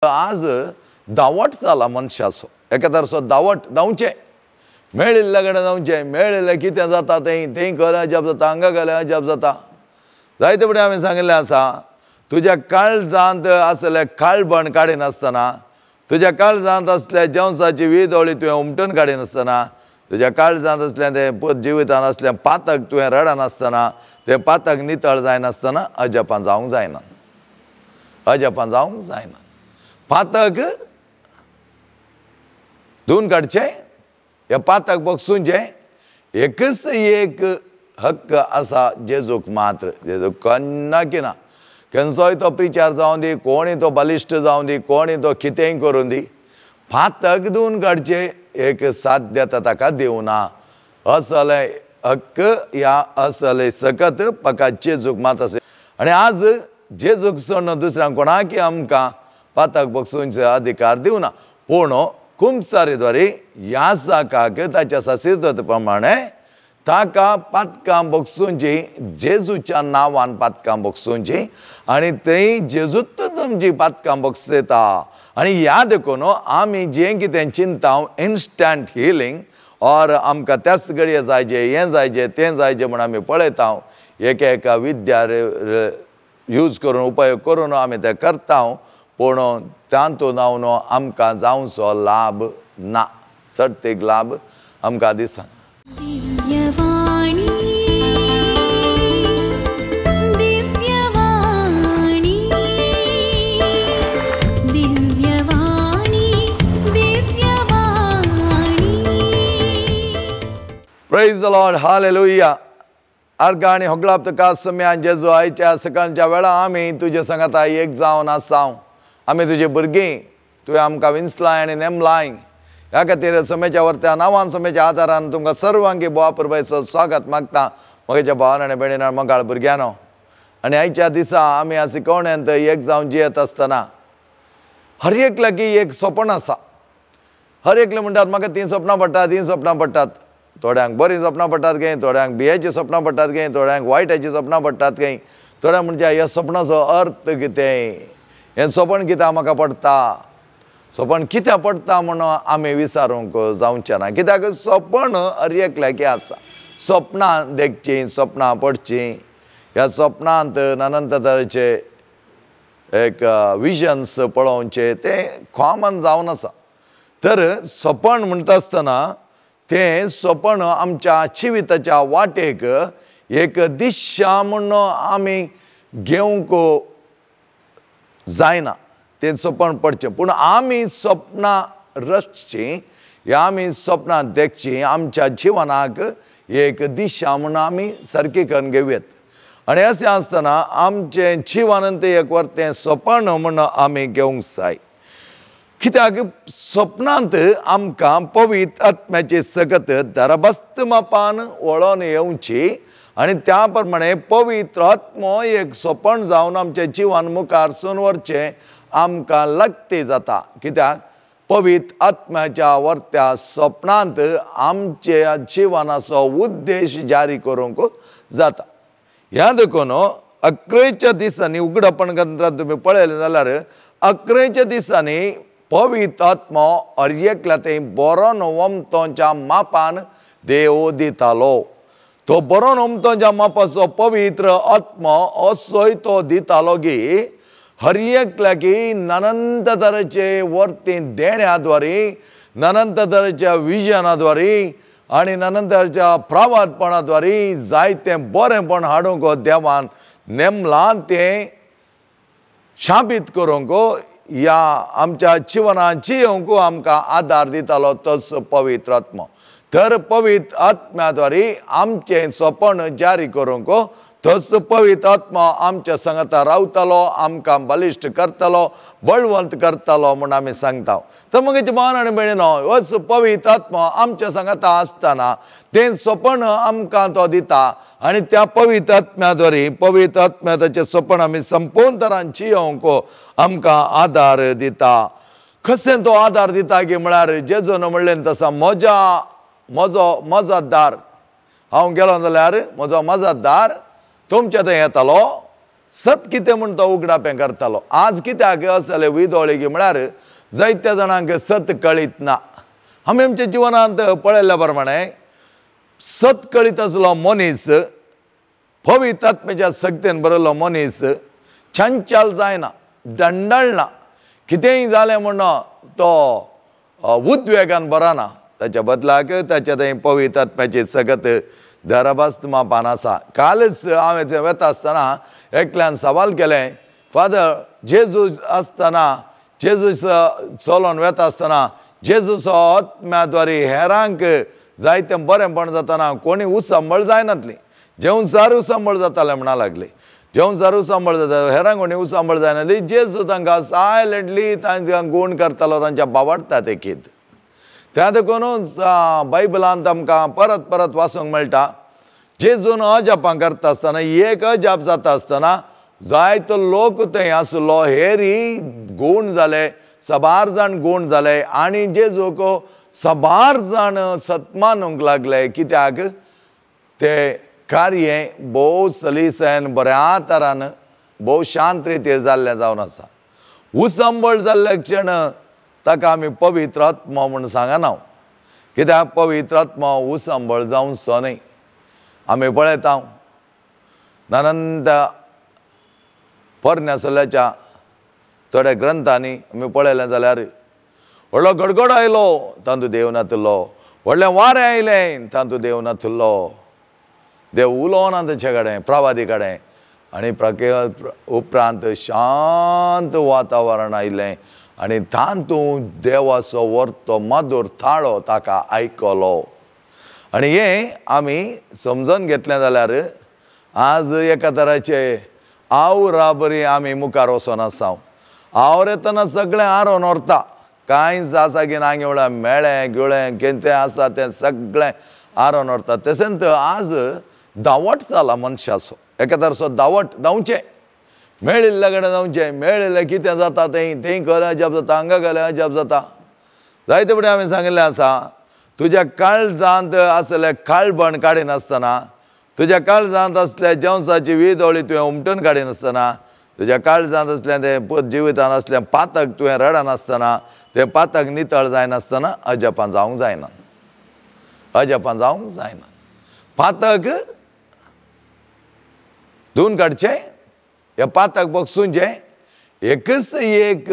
आज धांवट जाला मनशाचो, एका तरसो धांवट धांवचें, मेळिल्ल्या कडेन धांवचें, मेळिल्लें कितें जाता तें तें गेलें अजाप जाता, हांगा गेलें अजाप जाता. जायते फुडें हांवें सांगिल्लें आसा, तुज्या काळजांत आसलें काळबण काडिनासतना, तुज्या काळजांत आसल्या जेवसाची वीदोळी तुवें उमटून काडिनासतना, तुज्या काळजांत आसलें तें जिवितांत आसलें पातक तुवें रडनासतना, तें पातक नितळ जायनासतना अजापां जावंक जायना, अजापां जावंक जायना. पातक धुवन काडचें, ह्या पातक बगसूचें एकच एक हक्क आसा जेजूक मात्र. जेजूक केन्ना किना खंयचोय तो प्रिचार जावं दी, कोणूय तो बलिश्ट जावं दी, कोणूय तो कितेंय करूं दी, पातक धुवन काडचें एक साध्यता ताका दिवना. असलें हक्क ह्या असलें सकत पका जेजूक मात आसा. आनी आज जेजूक सोडून दुसऱ्यांक कोणाकय आमकां पातक बगसूंचे अधिकार दिवना. पूण कुमसारी ह्या साकाक ताच्या सासिर्दत प्रमाणे ताका पातकां बगसूंची, जेजूच्या नांवान पातकां बगसूंची, आनी थंय जेजूच तुमची पातकां बगसता. आनी ह्या देखून आमी जें कितें चिंता इन्स्टंट हिलींग ऑर आमकां त्याच घडये जायचे, हें जायचें, तें जायचें म्हूण आमी पळयता, एका एका विद्या यूज करून उपयोग करून आमी तें करता, पूण तातूंत हांव आमकां जावचो लाभ ना, सर्तीक लाभ आमकां दिसना. Praise the Lord, hallelujah. अर्घ आनी होगळाप तुका सम्यान जेजू, आयच्या सकाळच्या वेळा आमी तुजे सांगाता एक जावन आसाव. आमी तुजे भुरगीं, तुवें आमकां विंचलाय आनी नेमलाय. ह्या खातीर सम्याच्या वर्त्या नांवान, सम्याच्या आदारान तुमकां सर्वांगी बोवा पुरबायचो स्वागत मागता. म्हज्या भावान आनी भयणीन, मोगाळ भुरग्यांनो, आनी आयच्या दिसा आमी ह्या शिकवणेंत एक जावन जियेत आसतना हर एकल्याक एक सपन आसा. हर एकले म्हणटात म्हाका तीं सपनां पडटात, तीं सपनां पडटात. थोड्यांक बरीं सपनां पडटात खंय, थोड्यांक भियेचीं सपनां पडटात खंय, थोड्यांक वायटाचीं सपनां पडटात खंय. थोड्यांक म्हणजे ह्या सपनाचो अर्थ कितें, हें सपन कित्याक म्हाका पडटा, सपन कित्याक पडटा म्हणून आमी विचारूंक जावचें ना. कित्याक सपन हर एकल्याक आसा. सपनां देखचीं, सपनां पडचीं, ह्या सपनांत अनंत तरेचे एक विजन्स पळोवचें तें कॉमन जावन आसा. तर सपन म्हणटा आसतना तें सपन आमच्या जिविताच्या वाटेक एक दिशा म्हूण आमी घेवंक जायना, तें सपन पडचें. पूण आमी सपनां रचचीं, ह्या आमी सपनां देखचीं, आमच्या जिवनाक एक दिशा म्हूण आमी सारकी करून घेवयेत. आनी अशें आसतना आमचें जिवनांत एक वर तें सपन म्हूण आमी घेवंक जाय. कित्याक सपनांत आमकां पवित्र आत्म्याची सकत दरबस्त मापान वळोन येवची आनी त्या प्रमाणे पवित्र आत्मो एक सपन जावन आमचें जिवन मुखार सून व्हरचें आमकां लागते जाता. कित्याक पवित्र आत्म्याच्या वर्त्या सपनांत आमच्या जिवनाचो उद्देश जारी करूंक जाता. ह्या देखून अकरेच्या दिसांनी उगडापण ग्रंथांत तुमी पळयलें जाल्यार अकरेच्या दिसांनी पवित्र आत्मो हर एकल्या थंय बरो वमतोच्या मापान देव दितालो. तो बरो वमतोच्या मापाचो पवित्र आत्मो असोय तो दितालो की हर एकल्याक अनंत तरेचे वर्ती देण्या द्वारे, अनंत तरेच्या विजना द्वारे आनी अनंत तरेच्या प्रवादपणा द्वारे जायतें बरेंपण हाडूंक देवान नेमलां तें शाबीत करूंक ह्या आमच्या जिवनांत जियोवंक आमकां आदार दितालो तोच पवित्र आत्मो. तर पवित्र आत्म्या द्वारे आमचें सपन जारी करूंक तोच पवित्र आत्मो आमच्या सांगाता रावतालो, आमकां बलिश्ट करतालो, बळवंत करतालो म्हूण आमी सांगता. तर मगेचे भावान आनी भयणीनो, होच पवित्र आत्मो आमच्या सांगाता आसतना तें सपन आमकां तो दिता आनी त्या पवित्र आत्म्या द्वारे पवित्र आत्म्या ताचें सपन आमी संपूर्ण तरान जियोवंक आमकां आदार दिता. कशें तो आदार दिता की म्हळ्यार जेजून म्हणलें तसो म्हज्या म्हजो मजतदार, हांव गेलो जाल्यार म्हजो मजतदार तुमच्या थंय येतालो, सत कितें म्हूण तो उगडापें करतालो. आज कित्याक असले विदोळी म्हळ्यार जायत्या जाणांक सत कळीत ना. आमी आमच्या जिवनांत पळयल्ल्या प्रमाणे सत कळीत आसलो मनीस, पवित्र आत्म्याच्या शक्तीन भरिल्लो मनीस छंचल जायना, दंडळना, कितेंय जालें म्हूण तो उद्वेगान भरना. ताच्या बदलाक ताच्या थंय पवित्र आत्म्याची सगत दरबस्त मापान आसा. कालच हांवें थंय वता आसतना एकल्यान सवाल केलें, फादर जेजूस आसतना, जेजूस चलोन वता आसतना जेजूसो आत्म्या द्वारे हेरांक जायतें बरेंपण जातना कोणी उसंबळ जायनातली, जेवण सार उसंबळ जातालें म्हणा लागली, जेवण सार उसंबळ जाता, हेरांक कोणी उसंबळ जायनासली, जेजू तांकां सायलंटली तांकां गूण करतालो, तांच्या बावडटा ते कीत. त्या देखून बायबलांत आमकां परत परत वाचूंक मेळटा, जेजून अजापां करता आसतना, एक अजाप जाता आसतना जायतो लोक थंय आसलो, हेरी गूण जाले, साबार जाण गूण जाले आनी जेजूक साबार जाण सत्मानूंक लागले. कित्याक ते कार्य भोव सलीसन बऱ्या तरान भोव शांत रितीर जाल्लें जावन आसा. उसंबळ जाल्ले क्षण ताका आमी पवित्र आत्मो म्हूण सांगना, कित्याक पवित्र आत्मो उसंबळ जावचो न्हय. आमी पळयता नानंद पोरण्या सल्ल्याच्या थोड्या ग्रंथांनी आमी पळयलें जाल्यार व्हडलो गडगड आयलो तातूंत देव नातलो, व्हडलें वारें आयलें तातूंत देव नातलो, देव उलोवना ताचे कडेन प्रवादी कडेन, आनी उपरांत शांत वातावरण आयलें आनी तातूंत देवाचो वर्तो मधूर थाळो ताका आयकलो. आनी हें आमी समजून घेतलें जाल्यार आज एका तराचे आवरा बरी आमी मुखार वचोन आसा. आवर येतना सगळें आरोवन व्हरता, कांयच आसा की ना म्हळ्यार मेळें गिळें कितें आसा तें सगळें आरोवन व्हरता. तशेंच आज धांवट जाला मनशाचो, एका तराचो धांवट, धांवचें मेळिल्ल्या कडेन धांवचें, मेळिल्लें कितें जाता थंय थंय गेलें अजाप जाता, हांगा गेलें अजाप जाता. जायते फुडें हांवें सांगिल्लें आसा, तुज्या काळजांत आसलें काळबण काडिनासतना, तुज्या काळजांत आसल्या जेवसाची वीज तुवें उमटून काडिनासतना, तुज्या काळजांत आसलें तें जिवितांत आसलें पातक तुवें रडनासतना, तें पातक नितळ जायनासतना अजापां जावंक जायना, अजापां जावंक जायना. पातक धुवन काडचें, ह्या पातक बगसूचें एकच एक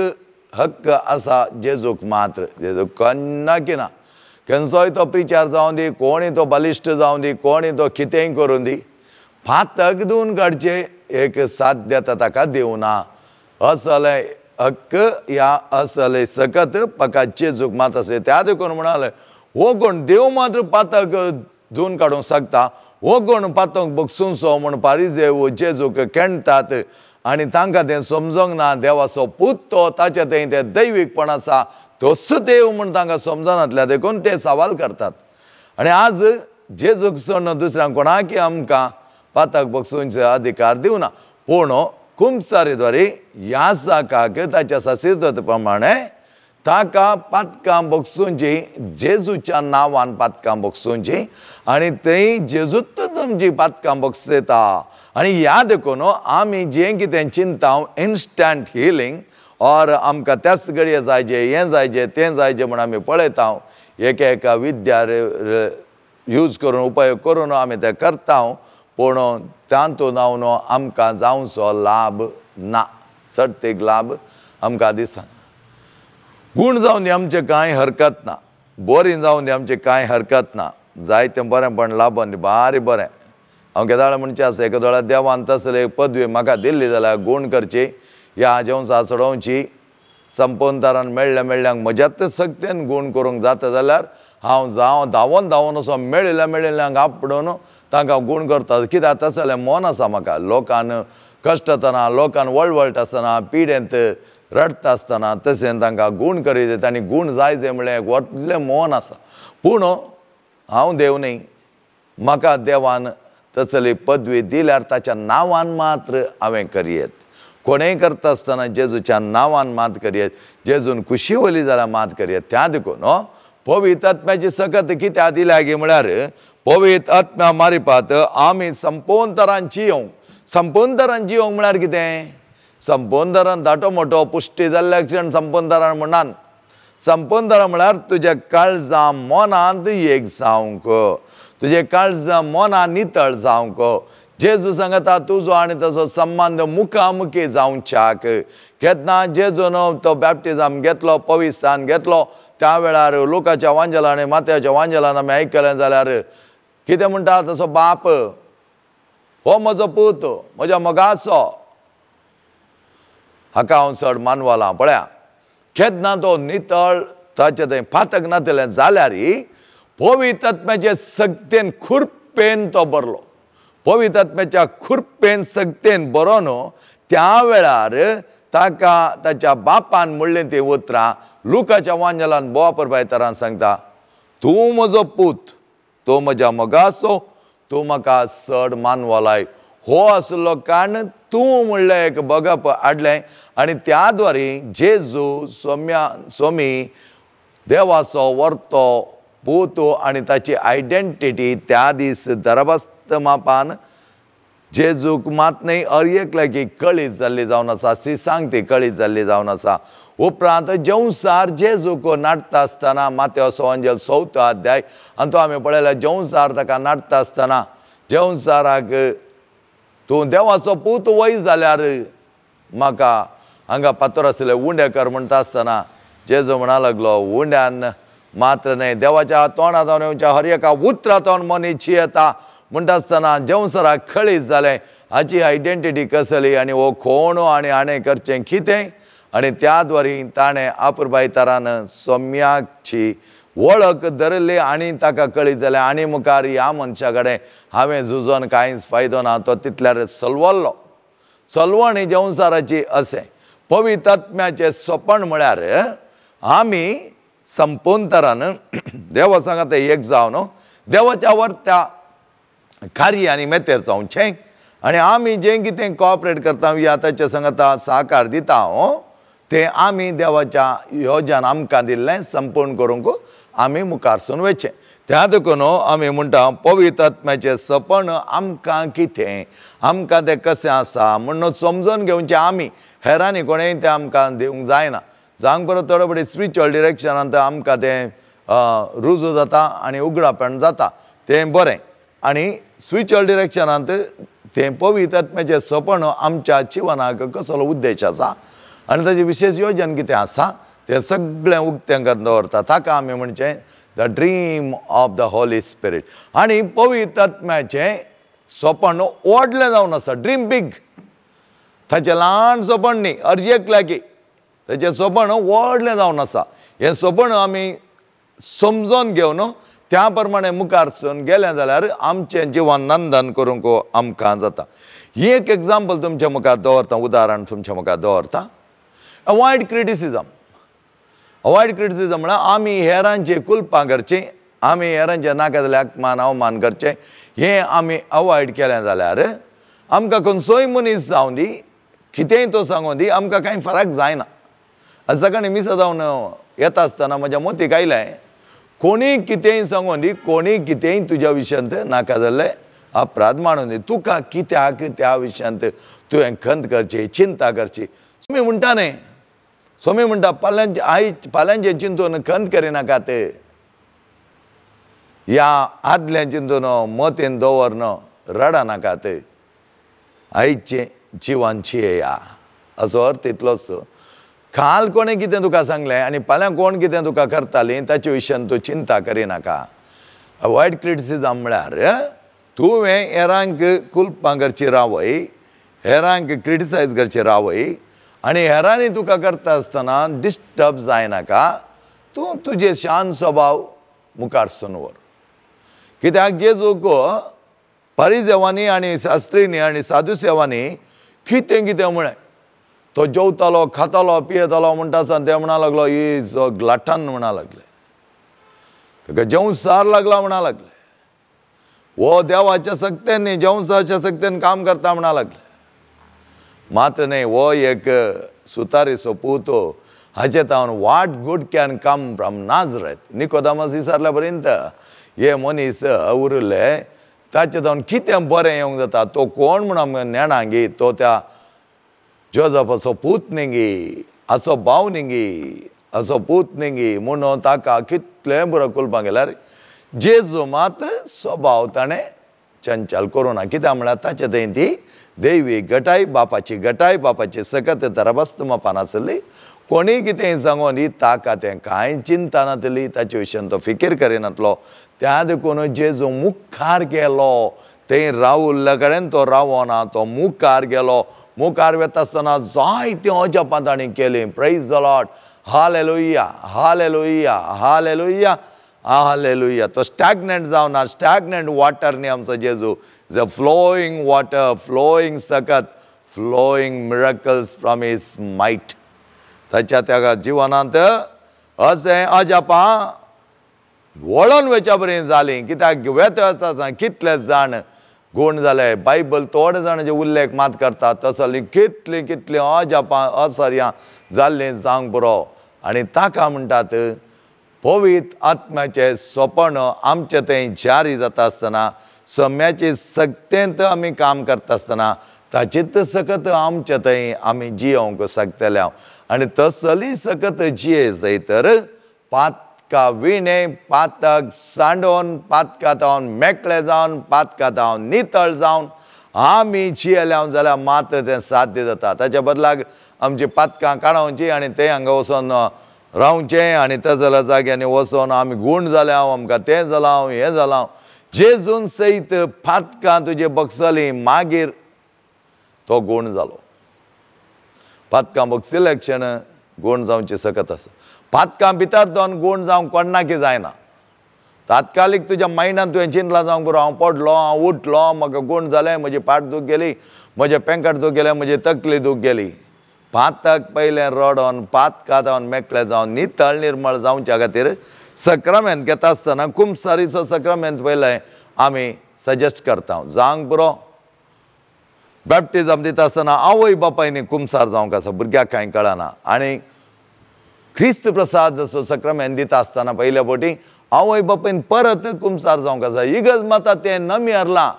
हक्क आसा जेजूक मात्र. जेजूक केन्ना किना, खंयचोय तो प्रिचार जावं दी, कोणूय तो बलिश्ट जावं दी, कोणूय तो कितेंय करूं दी, पातक धुवन काडचें एक साध्यता ताका दिवना. असलें हक्क ह्या असलें सकत पका जेजूक मात आसा. त्या देखून म्हणालें, हो कोण देव मात्र पातक धुवन काडूंक शकता, हो कोण पातक बगसूंचो म्हूण पारिजेव जेजूक केणटात आनी तांकां तें समजोंक ना. देवाचो पूत तो, ताचे थंय तें दैवीकपण आसा, तोच देव म्हूण तांकां समजनातल्या देखून ते सवाल करतात. आनी आज जेजूक सोडून दुसऱ्यांक कोणाकी आमकां पातक बगसूंचे अधिकार दिवना. पूण कुमसारी द्वारे ह्या साकाक ताच्या सासिर्दत प्रमाणे ताका पातकां बगसूंची, जेजूच्या नांवान पातकां बगसूंची आनी थंय जेजूच तुमची पातकां बगसता. आनी ह्या देखून आमी जें कितें चिंता इन्स्टंट हिलींग और आमकां त्याच घडये जायचे, हें जायचे, तें जायचे म्हूण आमी पळयता, एक एका विद्या यूज करून उपयोग करून आमी तें करता, पूण तातूंत हांव आमकां जावचो लाभ ना, सर्तीक लाभ आमकां दिसना. गूण जावन दी आमचें कांय हरकत ना, बरीं जावन दी आमचें कांय हरकत ना, जायतें बरेंपण लाभून दी, बारी बरें. हांव केदाळ म्हणचें आसा, एका दोळ्या देवान तसले एक पदवी म्हाका दिल्ली जाल्यार गूण करची, ह्या जेवसा चडोवची, संपंतारान मेळ्ळ्या मेळ्ळ्यांक म्हज्याच सक्तेन गूण करूंक जाता जाल्यार हांव जावं धांवोन धांवोन असो मेळिल्ल्या मेळिल्ल्यांक आपडून तांकां गूण करता. कित्याक तसलें मन आसा म्हाका, लोकान कश्टतना, लोकान वळवळटा आसतना, पिडेंत रडटा आसतना तशें तांकां गूण करीत तांणी गूण जाय जाय म्हणलें एक व्हडलें मन आसा. पूण हांव देव न्ही, म्हाका देवान तसली पदवी दिल्यार ताच्या नांवान मात्र हांवें करयेत. कोणेंय करता आसतना जेजूच्या नांवान मात करयेत, जेजून खुशी वयली जाल्यार मात करयेत. त्या देखून पवित्र आत्म्याची सकत कित्याक दिल्या गी म्हळ्यार पवित्र आत्म्या मारिपात आमी संपूर्ण तरांची येवंक, संपूर्ण तरान जिवंक म्हळ्यार कितें? संपूर्ण तरान धाटो मोटो पुश्टी जाल्ल्या क्षण संपूर्ण तरान म्हणान. संपूर्ण तरान म्हळ्यार तुज्या काळजा मनांत एक जावंक, तुजे काळजा मनां नितळ जावंक. जेजू सांगता तुजो आनी ताचो संबंद मुखामुखी जावच्याक. केन्ना जेजून तो बॅप्टिजम घेतलो, पविस्थान घेतलो, त्या वेळार लोकाच्या वांजेलान आनी मात्याच्या वांजेलान आमी आयकलें जाल्यार कितें म्हणटा तसो बाप, हो म्हजो पूत, म्हज्या मोगाचो, हाका हांव चड मानवलां. पळया केन्ना तो नितळ ताचें थंय पातक नासलें जाल्यार पवित्र आत्म्याचे सक्तेन खुरपेन तो भरलो. पवित्र आत्म्याच्या खुरपेन सक्तेन बरोवन त्या वेळार ताका ताच्या बापान म्हणलें ती उतरां लुकाच्या वांजेलान बोवा परबायतरान सांगता, तूं म्हजो पूत, तूं म्हज्या मोगाचो, तूं म्हाका चड मानवलाय. हो आसलो कारण तूं म्हणलें एक बगप हाडलें आनी त्या द्वारे जेजू सोम्या सोमी देवाचो वर्तो पूत आनी ताची आयडेंटिटी त्या दीस दरबस्त मापान जेजूक मात न्हय हर एकल्याक कळीत जाल्ली जावन आसा, सी सांगती कळीत जाल्ली जावन आसा. उपरांत जेवसार जेजूक नाडटा आसतना मात्याचो वांजेल चवथो अध्याय आनी तो आमी पळयल्यार जेवसार ताका नाडटा आसतना जेवसाराक तूं देवाचो पूत वय जाल्यार म्हाका हांगा पातोर आशिल्ले उंडे कर म्हणटा आसतना जेजू म्हणा लागलो, उंड्यान मात्र न्हय देवाच्या तोंडांत येवच्या हर एका उतरांत मनीस येता. म्हणटा आसतना जेवसराक कळीत जालें हाची आयडेंटिटी कसली आनी हो कोण आनी हाणें करचें कितें, आनी त्या द्वारे ताणें आपुरबायतारान सोम्याची वळख धरली आनी ताका कळीत जालें आनी मुखार ह्या मनशा कडेन हांवें झुजोन कांयच फायदो ना. तो तितल्यार सलवल्लो. सलवण ही जेवसाराची अशें पवित्र आत्म्याचें सपन म्हळ्यार आमी संपूर्ण तरान देवा सांगात एक जावन देवाच्या वर्त्या कार्य आनी मेतेर जावचें आनी आमी जें कितें कॉपरेट करता या ताच्या सांगाता सहकार दिता तें आमी देवाच्या योजन आमकां दिल्लें संपूर्ण करूंक आमी मुखारसून वयचें. त्या देखून आमी म्हणटा पवित्र आत्म्याचें सपन आमकां कितें, आमकां तें कशें आसा म्हणून समजून घेवचें आमी, हेरांनी कोणेंय तें आमकां दिवंक जायना. जावंक परत थोडे बरे स्पिरिच्युअल डिरेक्शनांत आमकां तें रुजू जाता आनी उगडापण जाता तें बरें, आनी स्पिरिच्युअल डिरेक्शनांत तें पवित्र आत्म्याचें सपन आमच्या जिवनाक कसलो उद्देश आसा आनी ताचें विशेश योजन कितें आसा तें सगळें उक्तें करून दवरता. ताका आमी म्हणचें the dream of the Holy Spirit. आनी पवित्र आत्म्याचें सपन व्हडलें जावन आसा, ड्रीम बीग. ताचें ल्हान सपन न्ही, अर्ज एकल्याकी ताचें सपन व्हडलें जावन आसा. हें सपन आमी समजून घेवन त्या प्रमाणे मुखार सून गेलें जाल्यार आमचें जिवन नंदन करूंक आमकां जाता. ही एक एग्जाम्पल तुमच्या मुखार दवरता, उदाहरण तुमच्या मुखार दवरता. Avoid criticism. Avoid criticism म्हळ्यार आमी हेरांचे कुलपां करचीं, आमी हेरांचे नाका जाल्यार अपमान अवमान करचें, हें आमी अवॉयड केलें जाल्यार आमकां खंयचोय मनीस जावं दी, कितेंय तो सांगूं दी, आमकां कांय फरक जायना. आज सकाळीं मिसा जावन येता आसतना म्हज्या मोतीक आयलें, कोणी कितेंय सांगूं दी, कोणी कितेंय तुज्या विशयांत नाका जाल्लें अपराध मांडून दी, तुका कित्याक त्या विशयांत तुवें खंत करची, चिंता करची. स्वामी म्हणटा न्ही, स्वामी म्हणटा फाल्यांचे आई फाल्यांचें चिंतून खंत करिनाकात, ह्या आदलें चिंतून मतीन दवरन रडनाकात, आयचें जिवन जियेया. असो अर्थ इतलोच. काल कोणें कितें तुका सांगलें आनी फाल्यां कोण कितें तुका करतालीं ताचे विशयान तूं चिंता करिनाका. अवॉयड क्रिटिसिजम म्हळ्यार तुवें हेरांक कुलपां करची रावय, हेरांक क्रिटिसायज करची रावय आनी हेरांनी तुका करता आसतना डिस्टर्ब जायनाका. तूं तुजें शांत स्वभाव मुखार सून व्हर. कित्याक जेजूक परिजेवांनी आनी शास्त्रींनी आनी साधुसेवांनी कितें कितें म्हळें. तो जेवतालो, खातालो, पियेतालो म्हणटा आसतना ते म्हणा लागलो is a ग्लाटन म्हणा लागले, ताका जेवसार लागला म्हणा लागले, हो देवाच्या सक्तेन न्ही जेवसाच्या सक्तेन काम करता म्हणा लागले. मात्र न्ही हो एक सुतारीचो पूत, हाचे तावन what good can come from Nazareth. Nicodemus विचारल्या पर्यंत हे मनीस उरले ताचे जावन कितें बरें येवंक जाता. तो कोण म्हूण आमकां नेणा गी, तो त्या जोजफाचो पूत न्ही गी, हाचो भाव न्ही गी, हाचो पूत न्ही गी म्हणून ताका कितलें बरो कुलपां गेल्यार जेजू मात्र स्वभाव ताणें चंचल करूं ना. कित्याक म्हळ्यार ताचे थंय ती देवी गटाय, बापाची गटाय, बापाची सकत दरबस्त मापान आसली. कोणीय कितें सांगून ही ताका तें कांय चिंता नातली, ताचे विशयान तो फिकीर करिनातलो. त्या देखून जेजू मुखार गेलो, थंय रावुल्ल्या कडेन तो रावना, तो मुखार गेलो. मुखार वता आसतना जायतीं अजापां ताणें केलीं. Praise the Lord, hallelujah, hallelujah, hallelujah, hallelujah. तो स्टॅग्नंट जावना, स्टॅग्नंट वॉटर न्ही आमचो जेजू, is a flowing water, flowing सकत, flowing miracles from his might. ताच्या त्या जिवनांत अशें अजापां वळोन वयच्या बरी जालीं. कित्याक वेता वता कितले जाण गूण जाले, बायबल थोडे जाणांचे उल्लेख मात करता, तसली कितलीं कितलीं अजापां असर्यां जाल्लीं जावंक पुरो. आनी ताका म्हणटात पवित्र आत्म्याचें सोपण आमचें थंय जारी जाता आसतना, सम्याचे सक्तेंत आमी काम करता आसतना ताचीच सकत आमचे थंय आमी जियोवंक शकतले. आनी तसली सकत जिये जाय तर पातका विणे पातक सांडोवन, पातका जावन मेकळे जावन, पातका जावन नितळ जावन आमी जियेले जाल्यार मात्र तें साध्य जाता. ताच्या बदलाक आमची पातकां काडोवची आनी तें हांगा वचोन रावचें आनी त्या जाल्या जाग्यांनी वचोन आमी गूण जाल्या, आमकां तें जालां हें जालां. जेजून सयत पातकां तुजे बगसलीं, मागीर तो गूण जालो. पातकां बगसिल्ले क्षण गूण जावची सकत आसा. पातकां भितर दोन गूण जावंक कोणाकी जायना. तात्कालीक तुज्या मायंडान तुवें चिंतलां जावंक पुरो, हांव पडलो, हांव उठलो, म्हाका गूण जालें, म्हजी पाट दूख गेली, म्हजें पेंकट दूख गेलें, म्हजी तकली दूख गेली. पातक पयलें रडोन पातकां जावन मेकळें जावन नितळ निर्मळ जावच्या खातीर सक्रामेंत घेता आसतना कुमसारीचो सक्रामेंत पयलें आमी सजेस्ट करता जावंक पुरो. बॅप्टिजम दिता आसतना आवय बापायनी कुमसार जावंक आसा, भुरग्याक कांय कळना. आनी क्रिस्त प्रसाद जसो सक्रामेंत दिता आसतना पयल्या फावटी आवय बापायन परत कुमसार जावंक आसा. इगर्ज माता तें नमी हरलां,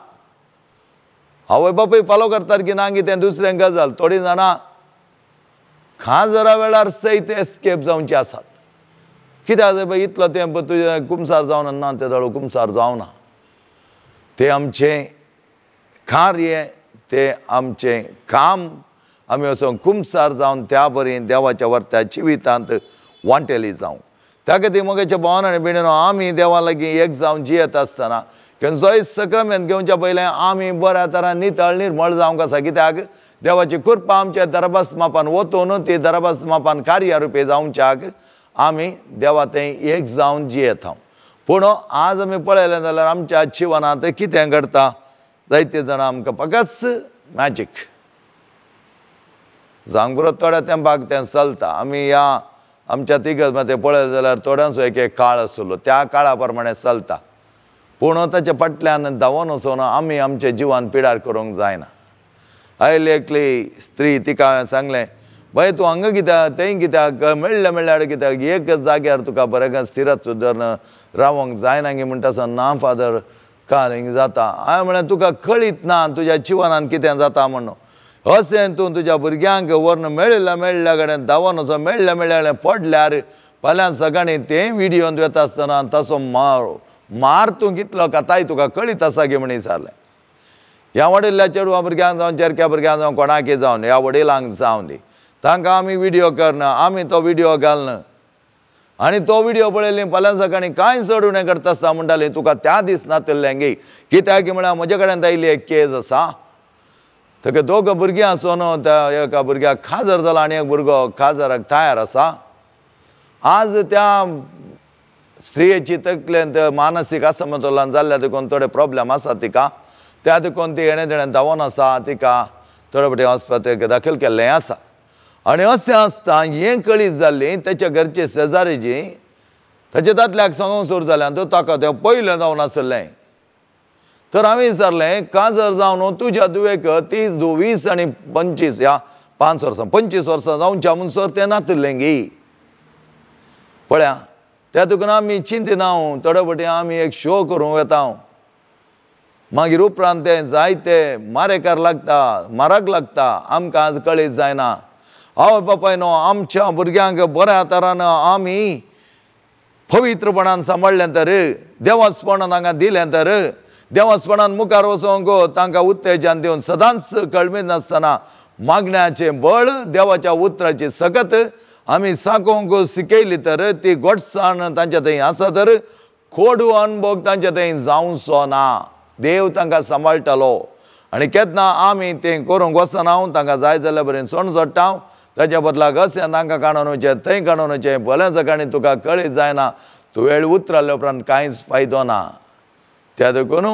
आवय बापूय फोलो करतात की ना की तें दुसरें गजाल. थोडीं जाणां खाजरा वेळार सयत एस्केप जावचे आसात. कित्याक जाय इतलो तें तुजें कुमसार जावना ना, तें दोळो कुमसार जावना. तें आमचें कार्य, तें आमचें काम. आमी वचोन कुमसार जावन त्या बरी देवाच्या वर्त्या जिवितांत वांटेली जावं. त्या खातीर म्हगेच्या भावान आनी भयणीनो, आमी देवा लागीं एक जावन जियेत आसतना खंयचोय सक्रामेंत घेवच्या पयलें आमी बऱ्या तरान नितळ निर्मळ जावंक आसा. कित्याक देवाची कृपा आमच्या दरबास मापान वतून ती दरबास मापान कार्य रुपे जावच्याक आमी देवा थंय एक जावन जियेता. पूण आज आमी पळयलें जाल्यार आमच्या जिवनांत कितें घडटा, जायते जाणां आमकां फकत मॅजीक जावंक पुरो. थोड्या तेंपाक तें चलता. आमी ह्या आमच्या तिगज तें पळयलें जाल्यार थोड्यांचो एक एक काळ आसलो, त्या काळा प्रमाणे चलता. पूण ताच्या फाटल्यान धांवोन वचोन आमी आमचें जिवन पिडार करूंक जायना. आयली एकली स्त्री, तिका हांवें सांगलें, बाय तूं हांगा कित्याक थंय कित्याक मेळ्ळें मेळ्ळ्यार कित्याक एक जाग्यार तुका बरें स्थिरच धरून रावंक जायना गी म्हणटा आसतना, ना फादर काल हिंग जाता. हांवें म्हणलें तुका कळीत ना तुज्या जिवनान कितें जाता म्हणून. अशें तूं तुज्या भुरग्यांक व्हरून मेळिल्ल्या मेळिल्ल्या कडेन धांवन वचोन मेळ्ळ्या मेळ्ळ्या कडेन पडल्यार फाल्यां सकाळीं तें व्हिडियोन वता आसतना ताचो मार मार तूं कितलो खाताय तुका कळीत आसा गी म्हण विचारलें. ह्या वडिल्ल्या चेडवा भुरग्यांक जावन चेरक्या भुरग्यांक जावं कोणाकी जावन ह्या वडिलांक जावन दी, तांकां आमी व्हिडियो करना, आमी तो व्हिडियो घालना आनी तो व्हिडियो पळयली फाल्यां सकाळीं कांय चड उणें करता आसता म्हणटाली तुका त्या दीस नातिल्लें गी. कित्याक म्हळ्यार म्हजे कडेन आयिल्ली एक केस आसा, ताका दोग भुरगीं आसून त्या एका भुरग्याक खाजर जाला आनी एक भुरगो खाजराक तयार आसा. आज त्या स्त्रियेची तकलेंत मानसीक असमतोलन जाल्ल्या देखून थोडे प्रॉब्लम आसा तिका, त्या देखून ती येणें तेणें धांवोन आसा, तिका थोडे फावटी हॉस्पिटलाक दाखल केल्लें आसा. आनी अशें आसता हें कळीत जाल्ली ताच्या घरचे शेजारी जी ताच्या दादल्याक सांगूंक सुरू जालें आनी ताका तें पयलें जावन आसलें. तर हांवें विचारलें, काजर जावन तुज्या धुवेक 30, 20 आनी 25 ह्या 5 वर्सां 25 वर्सां जावच्या म्हणसर तें नातिल्लें गी. पळया त्या तुका आमी चिंतिना, थोडे फावटी आमी एक शो करूंक वेता. मागीर उपरांत तें जायते मारेकार लागता, माराक लागता, आमकां आज कळीत जायना। आवय बापाय न्हू आमच्या भुरग्यांक बऱ्या तरान आमी पवित्रपणान सांबाळ्ळें तर, देवासपणान तांकां दिलें तर, देवासपणान मुखार वचोंक तांकां उत्तेजन दिवन सदांच कळमीत नासतना मागण्याचें बळ, देवाच्या उतराची सकत आमी साकोंक शिकयली तर ती गोडसाण तांच्या थंय आसा तर कोडू अनभोग तांच्या थंय जावचो ना। देव तांकां सांबाळटलो। आनी केन्ना आमी तें करूंक वचना, तांकां जाय जाल्यार बरें सोण सोडटा, ताच्या बदलाक अशें तांकां काडून वचचें, थंय काडून वचचें, भल्या सकाळीं तुका कळीत जायना, तूं वेळ उतराल्या उपरांत कांयच फायदो ना। त्या देखून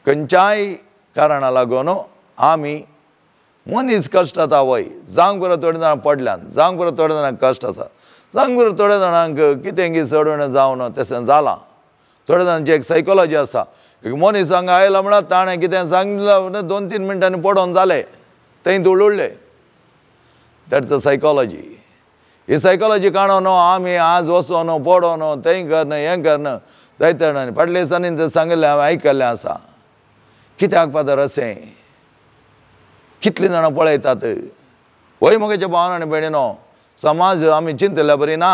खंयच्याय कारणा लागून आमी मनीस कश्ट जाता वय, जावंक बरो थोडे जाणां पडल्यान, जावंक बरो थोडे जाणांक कश्ट आसा, जावंक बरो थोड्या जाणांक कितें की चडून जावन तशें जालां। थोड्या जाणांची एक सायकोलॉजी आसा, एक मनीस हांगा आयला म्हळ्यार ताणें कितें सांगलां 2-3 मिनटांनी पडोन जालें, थंय धुळुळ्ळें। That's a psychology. He psychology काडून आमी आज वचोन पडोन थंय करन हें करन जायते जाणांनी फाटल्या दिसांनी तें सांगिल्लें हांवें आयकल्लें आसा। कित्याक फादर अशें कितलीं जाणां पळयतात वय म्हज्या भावान आनी भयणीनो, समाज आमी चिंतल्या बरी ना।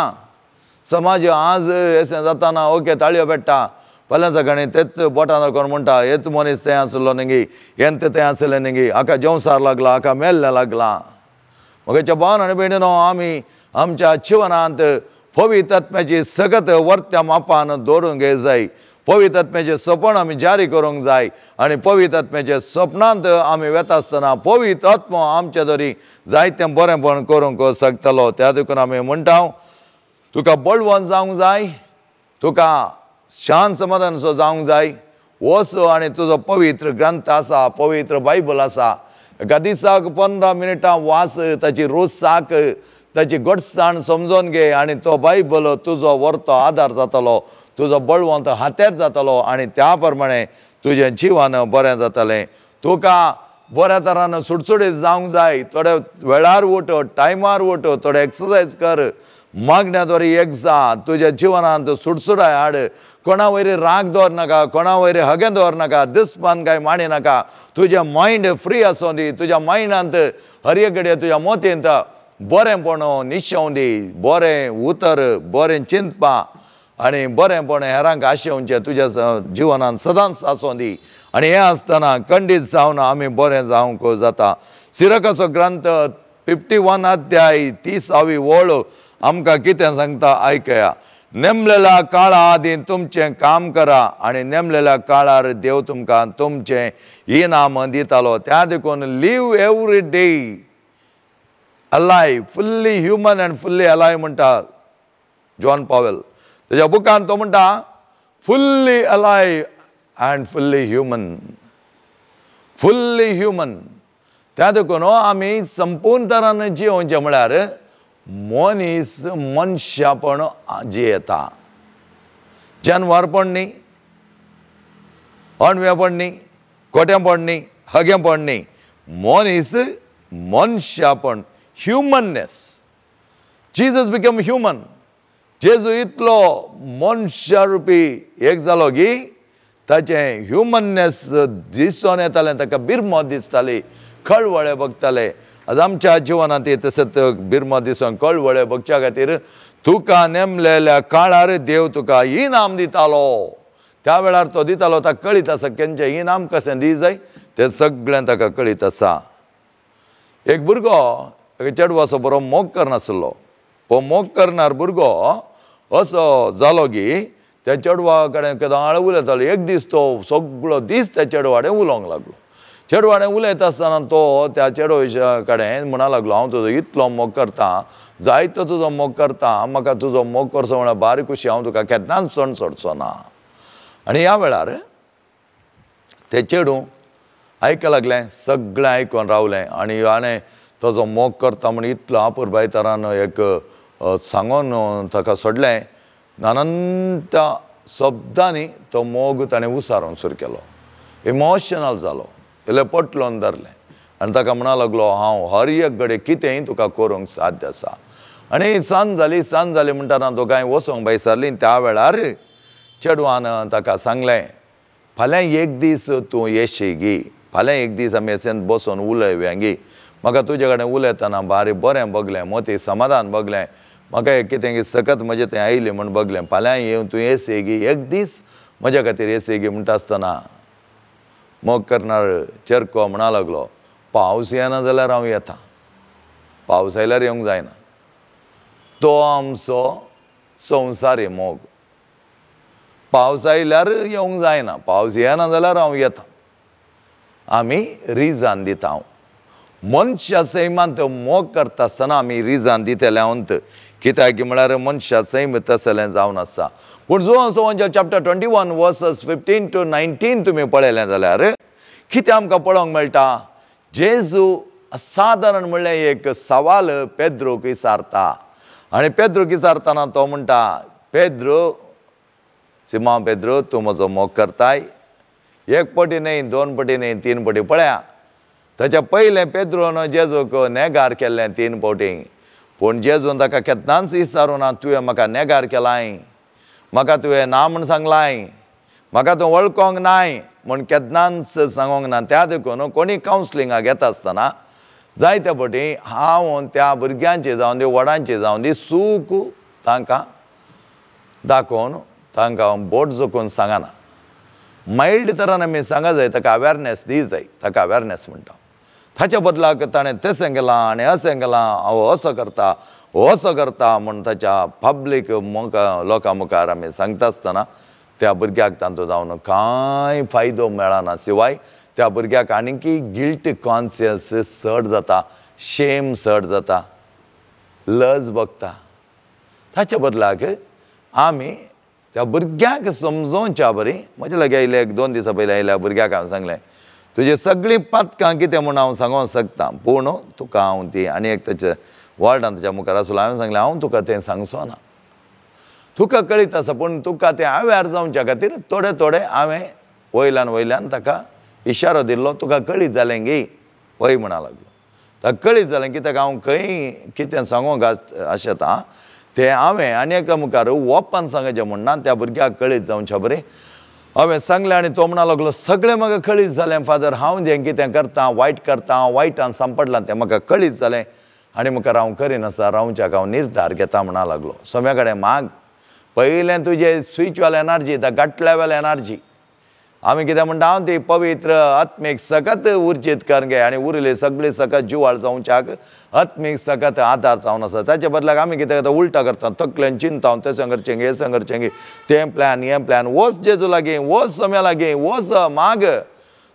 समाज आज अशें जाताना ओके ताळयो पेट्टा, फाल्यां सकाळीं तेच बोटां दाखोवन म्हणटा हेच मनीस थंय आसलो न्ही, हें तें थंय आसलें न्ही, हाका जेवसार लागला, हाका मेल्लें लागलां। म्हज्या भावान आनी भयणीनो, आमी आमच्या जिवनांत पवित्र आत्म्याची सगत वर्त्या मापान दवरूंक जाय, पवित्र आत्म्याचें सपन आमी जारी करूंक जाय आनी पवित्र आत्म्याच्या सपनांत आमी वेता आसतना पवित्र आत्मो आमच्या दरी जायतें बरेंपण करूंक शकतलो। त्या देखून आमी म्हणटा तुका बळवंत जावंक जाय, तुका शांत समाधानसो जावंक जाय, वच आनी तुजो पवित्र ग्रंथ आसा, पवित्र बायबल आसा, एका दिसाक 15 मिनटां वाच, ताची रोज साक, ताची गोडसाण समजून घे आनी तो बायबल तुजो वर्तो आदार जातलो, तुजो बळवंत हातेर जातलो आनी त्या प्रमाणे तुजें जिवन बरें जातलें। तुका बऱ्या तरान सुटसुटीत जावंक जाय, थोड्या वेळार उठ, टायमार उठ, थोडे एक्सरसायज कर, मागण्या द्वारे एक जा, तुज्या जिवनांत सुटसुटाय हाड, कोणा वयर राग दवर नाका, कोणा वयर हगें दवर नाका, दुस्मान काय मांडी नाका, तुजें मायंड फ्री आसूं दी, तुज्या मायंडांत हर एक घडये तुज्या मोतींत बरेंपण निशेवं दी, बरें उतर, बरें चिंतपा आनी बरेंपण हेरांक आशेवचें तुज्या जिवनांत सदांच आसूं दी। आनी हें आसतना खंडीत जावन आमी बरें जावंक जाता। सिरकाचो ग्रंथ 51 अध्याय 30वी ओळ आमकां कितें सांगता आयकया। नेमलेल्या काळा आदीं तुमचें काम करा आनी नेमलेल्या काळार देव तुमकां तुमचें इनाम दितालो। त्या देखून live every day alive, fully human and fully alive म्हणटा जॉन पॉवेल। तेज्या बुकान तो म्हणटा fully alive and fully human, fully human. त्या देखून आमी संपूर्ण तरान जियोवचें म्हळ्यार मनीस मनशापण जियेता, जनवारपण न्ही, अणवेपण न्ही, खोटेंपण न्ही, हगेंपण न्ही, मनीस मनशापण, ह्युमननेस। Jesus become human. जेजू इतलो मनशारुपी एक जालो की ताचें ह्युमननेस दिसून येतालें, ताका बिरमो दिसताली, कळवळे बगताले। आज आमच्या जिवनांत तशेंच बिरमो दिसून कळवळे बगच्या खातीर तुका नेमलेल्या काळार देव तुका इनाम दितालो। त्या वेळार तो दितालो, ताका कळीत आसा केंचें इनाम कशें दी जाय तें सगळें ताका कळीत आसा। एक भुरगो एक चेडवाचो बरो मोग करनासलो, हो मोग करणार भुरगो असो जालो की त्या चेडवा कडेन केदो उलयतालो। एक दीस तो सगळो दीस त्या चेडवा कडेन उलोवंक लागलो। चेडवा कडेन उलयता आसतना तो त्या चेडवा कडेन म्हणा लागलो, हांव तुजो इतलो मोग करता, जायतो तुजो मोग करता, म्हाका तुजो मोग करचो म्हळ्यार बारीक खुशी, हांव तुका केन्नाच सण सोडचो ना। आनी ह्या वेळार तें चेडूं आयकूंक लागलें, सगळें आयकून रावलें आनी हाणें ताजो मोग करता म्हण इतलो आपुरबाय तरान एक सांगून ताका सोडलें। नानांत्या शब्दांनी तो मोग ताणें उसारोन सुरू केलो, इमोशनल जालो, इल्लें पटलोन धरलें आनी ताका म्हणा लागलो, हांव हर एक घडये कितेंय तुका करूंक साध्य आसा। आनी सांज जाली, सांज जाली म्हणटना दोगांय वचोंक भायर सरलीं। त्या वेळार चेडवान ताका सांगलें, फाल्यां एक दीस तूं येशी गी, फाल्यां एक दीस आमी अशें बसून उलयया गी, म्हाका तुजे कडेन उलयतना बारी बरें बगलें, मोती समाधान बगलें, म्हाका एक कितें सकत म्हजें तें आयलें म्हूण बगलें, फाल्यां येवन तूं येशी गी, एक दीस म्हज्या खातीर येशी गी म्हणटा आसतना मोग करणार चेरको म्हणा लागलो, पावस येना जाल्यार हांव येता, पावस आयल्यार येवंक जायना. तो आमचो संवसारी मोग. पावस आयल्यार येवंक जायना, पावस येना जाल्यार हांव येता, आमी रिजान दिता. हांव मनशा सैमांत मोग करता आसतना आमी रिजान दितले हांव, कित्याक म्हळ्यार मनशा सैम तसलें जावन आसा. पूण जो सोवंच्या चॅप्टर 21 वर्सस 15 to 19 तुमी पळयलें जाल्यार कितें आमकां पळोवंक मेळटा, जेजू सादारण म्हणल्यार एक सवाल पेद्रोक विचारता आनी पेद्रोक विचारतना तो म्हणटा, पेद्रो, सिमांव पेद्रो, तूं म्हजो मोग करताय, एक पटी न्हय, दोन पटी न्हय, तीन पटी. पळया ताच्या पयलें पेद्रोन जेजूक नेगार केल्लें 3 फावटी, पूण जेजून ताका केन्नाच विचारूं ना, तुवें म्हाका नेगार केलाय, म्हाका तुवें ना म्हूण सांगलाय, म्हाका तूं वळखोंक नाय म्हूण केन्नाच सांगोंक ना. त्या देखून कोणी कावन्सिलिंगाक येता आसतना जायते फावटी हांव त्या भुरग्यांची जावं दी व्हडांची जावं दी सूख तांकां दाखोवन तांकां बोट जोखून सांगना, मायल्ड तरान आमी सांगा जाय, ताका अवेरनेस दी जाय, ताका अवेरनेस म्हणटा. ताच्या बदलाक ताणें तशें केलां आनी अशें केलां, हांव असो करता असो करता म्हूण ताच्या पब्लीक लोकां मुखार आमी सांगता आसतना त्या भुरग्याक तांचो जावन कांय फायदो मेळना, शिवाय त्या भुरग्याक आनीकी गिल्ट कॉन्शियस चड जाता, शेम चड जाता, लज भोगता. ताच्या बदलाक आमी त्या भुरग्याक समजोवच्या बरी, म्हज्या लागीं आयले एक 2 दिसां पयलीं आयल्या भुरग्याक हांवें सांगलें, तुजी सगळीं पातकां कितें म्हूण हांव सांगूंक शकता, पूण तुका हांव ती आनी एक ताच्या वॉर्डान ताच्या मुखार आसलो, हांवें सांगलें हांव तुका तें सांगचो ना, तुका कळीत आसा, पूण तुका तें अवेर जावच्या खातीर थोडे थोडे हांवें वयल्यान वयल्यान ताका इशारो दिल्लो, तुका कळीत जालें गी, वय म्हणा लागलो. ताका कळीत जालें की ताका हांव खंय कितें सांगूंक आशेता तें हांवें आनी एका मुखार ओपन सांगचें म्हूण ना, त्या भुरग्याक कळीत जावच्या बरें हांवें सांगलें. आनी तो म्हणा लागलो, सगळें म्हाका कळीत जालें फादर, हांव जें कितें करता वायट करता, वायटान सांपडलां तें म्हाका कळीत जालें आनी मुखार हांव करिनासा रावच्याक हांव निर्धार घेता म्हणा लागलो. सोम्या कडेन माग पयलें तुजें spiritual energy, the gut level energy, आमी कितें म्हणटा हांव ती पवित्र आत्मीक सकत उर्जीत करून घे आनी उरली सगळी सकत जिवाळ जावच्याक आत्मीक सकत आदार जावन आसा. ताचे बदलाक आमी कितें करता, उल्टा करता, तकलेन चिंता तशें करचें हें करचें, तें प्लॅन हें प्लॅन, वच जेजू लागीं, वच सोम्या लागीं, वच माग,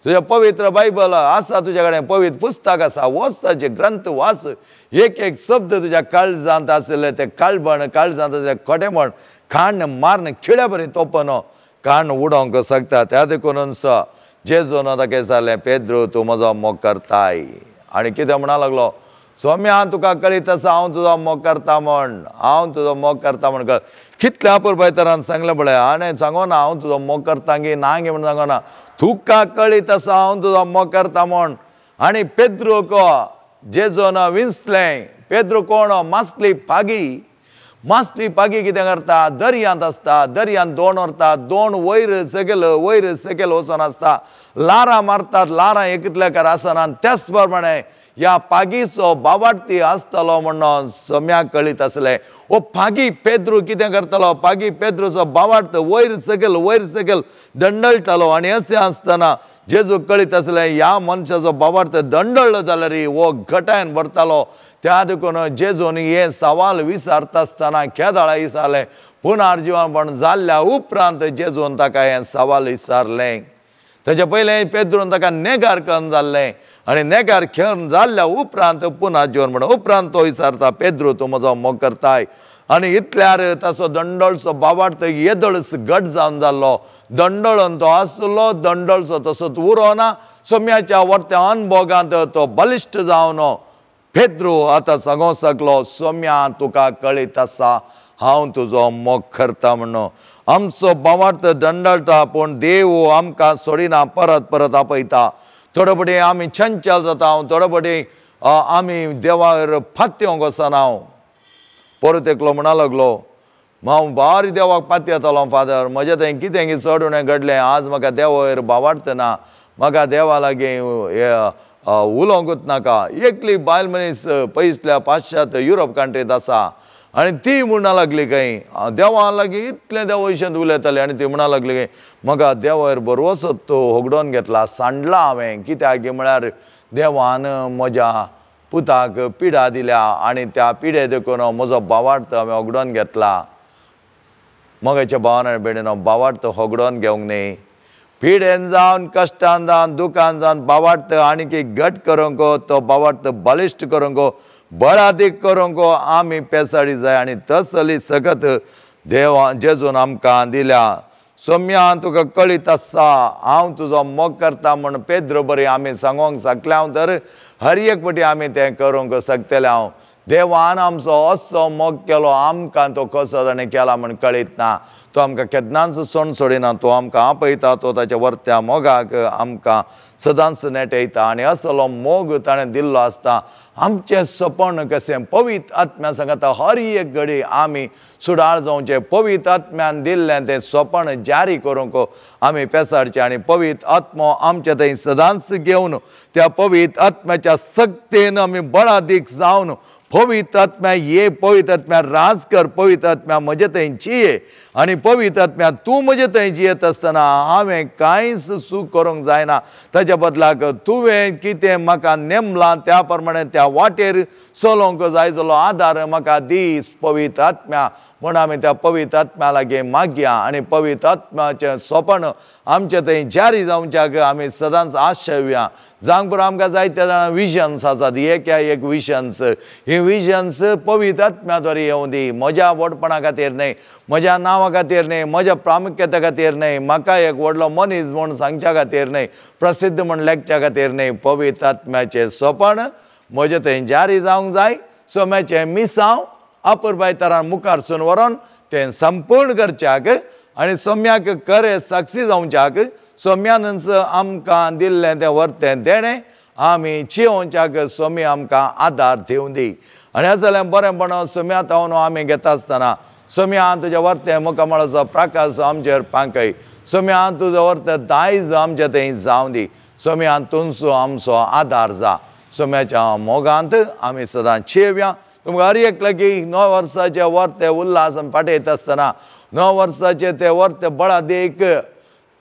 तुजें पवित्र बायबल आसा तुज्या कडेन, पवित्र पुस्तक आसा, वच ताचे ग्रंथ वाच, एक एक शब्द तुज्या काळजांत आशिल्लें तें काळबण, काळजांत आशिल्लें खोटेपण खाण माਰਨ खिळ्या बरी तोपन कान उडोवंक शकता. त्या देखून जेजून ताका विचारलें, पेद्रो तूं म्हजो मोग करताय? आनी कितें म्हणा लागलो, सोम्या तुका कळीत आसा हांव तुजो मोग करता म्हण, हांव तुजो मोग करता म्हण कळ. कितल्या अपुरबाय तरान सांगलें पळय, हाणें सांगो ना हांव तुजो मोग करता गी ना गी म्हण सांगो ना, तुका कळीत आसा हांव तुजो मोग करता म्हण. आनी पेद्रोक जेजून विंचलें. पेद्रो कोण? मासली पागी. मासली पागी कितें करता, दर्यांत आसता, दर्यांत दोण व्हरता, दोण वयर सकयल वयर सकयल वचोन आसता, लारां मारतात, लारां एकटल्याकार आसना. त्याच प्रमाणे ह्या पागीचो बावाडती आसतलो म्हणून सम्याक कळीत आसलें. ओ पागी पेद्रू कितें करतलो, पागी पेद्रूचो बावाडत वयर सकयल वयर सकयल दंडळटालो. आनी अशें आसतना जेजू कळीत आसलें ह्या मनशाचो बावाडत दंडळ्ळो जाल्यार हो घटायन भरतालो. त्या देखून जेजून हें सवाल विचारता आसतना केदाळा विचारलें, पुनर्जीवनपण जाल्ल्या उपरांत जेजून ताका हें सवाल विचारलें. ताच्या पयलें पेद्रून ताका नेगार करून जाल्लें आनी नेगार खेळून जाल्ल्या उपरांत पुनर्जीवनपण उपरांत तो विचारता, पेद्रू तूं म्हजो मोग करताय? आनी इतल्यार ताचो दंडळचो बावाडत येदोळच घट जावन जाल्लो, दंडळून तो आसलो, दंडळचो तसोच उरोना, सोम्याच्या वर्त्या अनभोगांत तो बलिश्ट जावन पेद्रू आतां सांगोंक शकलो, सोम्या तुका कळीत आसा हांव तुजो मोग करता म्हणून. आमचो बावार्थ दंडळटा पूण देव आमकां सोडिना, परत परत आपयता. थोडे फावटी आमी चंचल जाता, थोडे फावटी आमी देवार फात्योंक वचना. परत एकलो म्हणा लागलो, हांव बारी देवाक पातयेतालो फादर, म्हजें थंय कितें चड उणें घडलें, आज म्हाका देवार भावार्थ ना, म्हाका देवा लागीं उलोवंकूच नाका। एकली बायल मनीस पयसल्या पाश्चात्य युरोप कंट्रींत आसा आनी ती म्हणा लागली खंय देवा लागीं इतलें देवा विशयांत उलयताली आनी ती म्हणा लागली खंय म्हाका देवार बरोसो तो होगडोवन घेतला, सांडला हांवें, कित्याक म्हळ्यार देवान म्हज्या पुताक पिडा दिल्या आनी त्या पिडे देखून म्हजो भावार्थ हांवें होगडोवन घेतला। मोगाच्या भावान आनी भयणीनो, भावार्थ होगडोवन घेवंक न्ही, पिडेन जावन कश्टान जावन दुखान जावन भावार्थ आनीक घट करूंक, तो भावार्थ बलिश्ट करूंक, बळादीक करूंक आमी पेसाडी जाय आनी तसली सगत देवा जेजून आमकां दिल्या। सोम्या तुका कळीत आसा हांव तुजो मोग करता म्हूण पेद्रो बरी आमी सांगोंक शकले हांव, तर हर एक पटी आमी तें करूंक शकतले हांव। देवान आमचो असो मोग केलो, आमकां तो कसो ताणें केला म्हूण कळीत ना, तो आमकां केन्नाच सोण सोडिना, तो आमकां आपयता, तो ताच्या वर्त्या मोगाक आमकां सदांच नेटयता आनी असलो मोग ताणें दिल्लो आसता। आमचें सपन कशें पवित्र आत्म्या सांगता हर एक घडी आमी सुडाळ जावचें, पवित्र आत्म्यान दिल्लें तें सपन जारी करूंक आमी पेसाडचें आनी पवित्र आत्मो आमचे थंय सदांच घेवन त्या पवित्र आत्म्याच्या सक्तेन आमी बळादीक जावन पवित्र आत्म्या ये, पवित्र आत्म्या राज कर, पवित्र आत्म्या म्हजे थंय जिये आनी पवित्र आत्म्या तूं म्हजे थंय जियेत आसतना हांवें कांयच चूक करूंक जायना, ताच्या बदलाक तुवें कितें म्हाका नेमलां त्या प्रमाणे त्या वाटेर चलोवंक जाय जालो आदार म्हाका दीस पवित्र आत्म्या म्हूण आमी त्या पवित्र आत्म्या लागीं मागया आनी पवित्र आत्म्याचें सोपण आमचे थंय जारी जावच्याक आमी सदांच आशेवया। जावंक पुरो आमकां जायत्या जाणां विजन्स आसात, एक एक विजन्स, ही विजन्स पवित्र आत्म्या द्वारे येवं दी, म्हज्या व्हडपणा खातीर न्हय, म्हज्या नांवा खातीर न्हय, म्हज्या प्रामुख्यता खातीर न्हय, म्हाका एक व्हडलो मनीस म्हूण सांगच्या खातीर न्हय, प्रसिद्ध म्हूण लेखच्या खातीर न्हय, पवित्र आत्म्याचें सोपण म्हजें थंय जारी जावंक जाय। सोम्याचें मिसांव अपुरबाय तरान मुखारसून व्हरोन तें संपूर्ण करच्याक आनी सोम्याक खरें साक्षी जावच्याक सोम्यानच आमकां दिल्लें तें वर्तें देणें आमी चियोवच्याक सोमी आमकां आदार दिवं दी। आनी हें जालें बरेंपण सोम्या तावन आमी घेता आसतना सोम्या तुज्या वर्तें मुखामळाचो प्रकाश आमचेर पांकय, सोम्या तुजो वर्तें दायज आमचें थंय जावं दी, सोम्या तुमचो आमचो आदार जा, सोम्याच्या मोगांत आमी सदां चेवया। तुमकां हर एक लागीं 9 वर्साचे वर्ते उल्हास आमी पाठयता आसतना 9 वर्साचे ते वर्ते बळादीक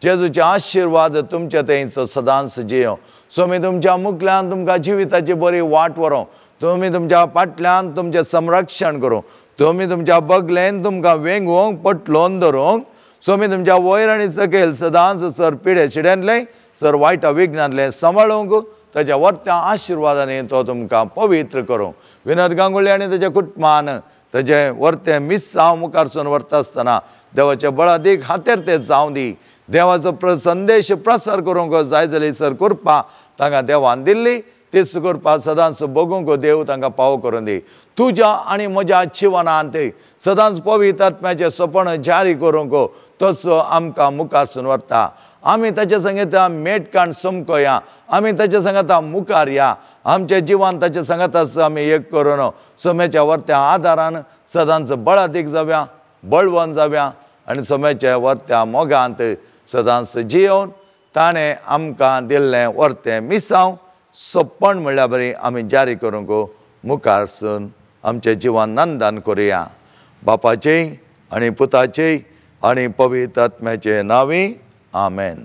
जेजूचे आशिर्वाद तुमचे थंयचो सदांच जियो। सोमी तुमच्या मुखल्यान तुमकां जिविताची बरी वाट व्हरूं, तुमी तुमच्या फाटल्यान तुमचें संरक्षण करूं, तुमी तुमच्या बगलेन तुमकां वेंगोवंक पटलोवन धरूंक, सोमी तुमच्या वयर आनी सकयल सदांच सर पिडे शिड्यांतलें सर वायटा विघ्नांतलें सांबाळूंक ताच्या वर्त्या आशिर्वादांनी तो तुमकां पवित्र करूं। विनोद गांगुली आनी ताच्या कुटुंबान ताजें वर्तें मिसांव मुखारसून व्हरता आसतना देवाचे बळादीक हातेर तें जावं दी, देवाचो संदेश प्रसार करूंक जाय जाल्यार सर कृपा तांकां देवान दिल्ली तीच कृपा सदांच बगूंक देव तांकां पावो करून दी। तुज्या आनी म्हज्या जिवनांत सदांच पवित्र आत्म्याचें सपन जारी करूंक तसो आमकां मुखारसून व्हरता। आमी ताच्या सांगता मेटकाण समकोया, आमी ताच्या सांगता मुखार या, आमच्या जिवन ताच्या सांगाताच आमी एक करून सोम्याच्या वर्त्या आदारान सदांच बळादीक जावया, बळवंत जावया आनी सोम्याच्या वर्त्या मोगांत सदांच जियोवन ताणें आमकां दिल्लें वर्तें मिसांव सोंपण म्हणल्यार बरी आमी जारी करूंक मुखारसून आमचें जिवन नंदन करुया। बापाचें आनी पुताचें आनी पवित्र आत्म्याचें नांवी आमेन।